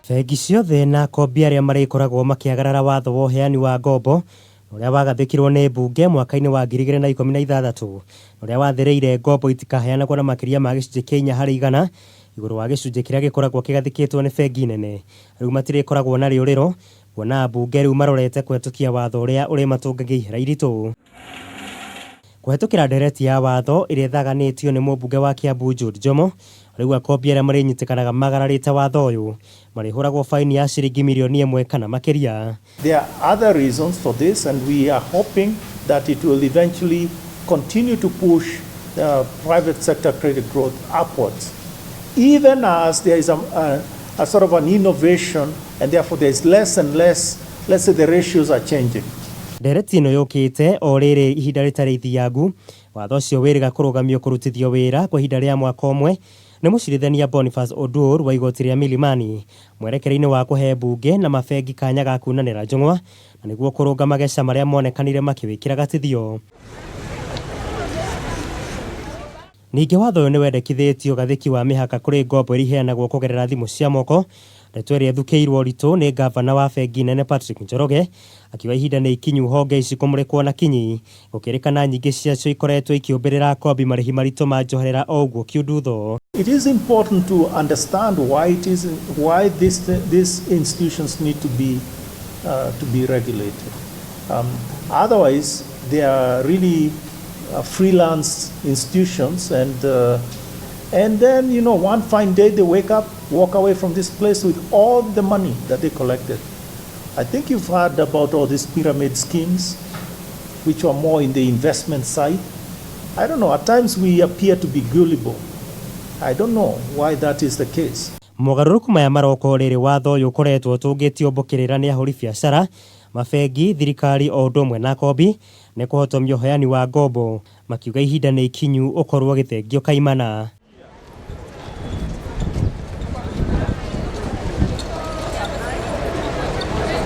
Bengi ciothe na akombi arĩa marĩkoragwo makĩagarara watho wa ũheani wa ngombo ũrĩa wagathĩkirwo nĩ mbunge mwaka-inĩ wa 2016 ũrĩa wathĩrĩire ngombo itikaheanagwo na makĩria ma gĩcunjĩ kĩa 4% igũrũ wa gĩcunjĩ kĩrĩa gĩkoragwo kĩgathĩkĩtwo nĩ bengi nene, rĩu matirĩkoragwo na rĩũrĩro kuona ambunge rĩu marorete kũhetũkia watho ũrĩa ũrĩmatũngagia ihera iritũ. Kũhetũkĩra ndereti ya watho ĩrĩa ĩthaganĩtio nĩ mũmbunge wa Kiambu Jude Njomo, rĩu akombi arĩa marĩnyitĩkanaga magararĩte watho ũyũ marĩhũragwo faini ya ciringi mirioni ĩmwe kana makĩria. There are other reasons for this and we are hoping that it will eventually continue to push the private sector credit growth upwards, even as there is a sort of an innovation and therefore there is less and less, let's say the ratios are changing. Ndereti ĩno yũkĩte o rĩrĩ ihinda rĩtarĩ ithiangu watho ũcio wĩrĩga kũrũgamio kũrutithio wĩra kwa ihinda rĩa mwaka ũmwe nĩ mũcirithania Boniface Oduor wa igoti rĩa Milimani mwerekera-inĩ wa kũhe mbunge na mabengi kanya ga kunanĩra njũng'wa na nĩguo kũrũnga mageca marĩa monekanire makĩwĩkĩra gatithio. Ningĩ watho ũyũ nĩ wendekithĩtio gathĩki wa mĩhaka kũrĩ ngombo iria iheanagwo kũgerera thimũ cia moko, ndeto ĩrĩa ĩthukĩirwo ũritũ nĩ ngavana wa bengi nene Patrick Njoroge, akiuga ihinda nĩ ikinyu honge ici kũmũrĩkwo na kinyi, gũkĩrĩkana nyingĩ ciacio ikoretwo ikĩũmbĩrĩra akombi marĩhi maritũ ma njoherera o ũguo kiundutho. It is important to understand why it is, why this, these institutions need to be regulated. Otherwise, they are really freelance institutions, and then one fine day they wake up, walk away from this place with all the money that they collected. I think you've heard about all these pyramid schemes, which are more in the investment side. I don't know. At times we appear to be gullible. I don't know why that is the case. Mogarũrũku maya maroka o rĩrĩ watho ũyũ ũkoretwo ũtũngĩtio mbũkĩrĩra nĩ ahũri biacara, mabengi, thirikari o ũndũ ũmwe na akombi nĩ kũhotomia ũheani wa ngombo, makiuga ihinda nĩ ikinyu ũkorwo ũgĩthengio kaimana.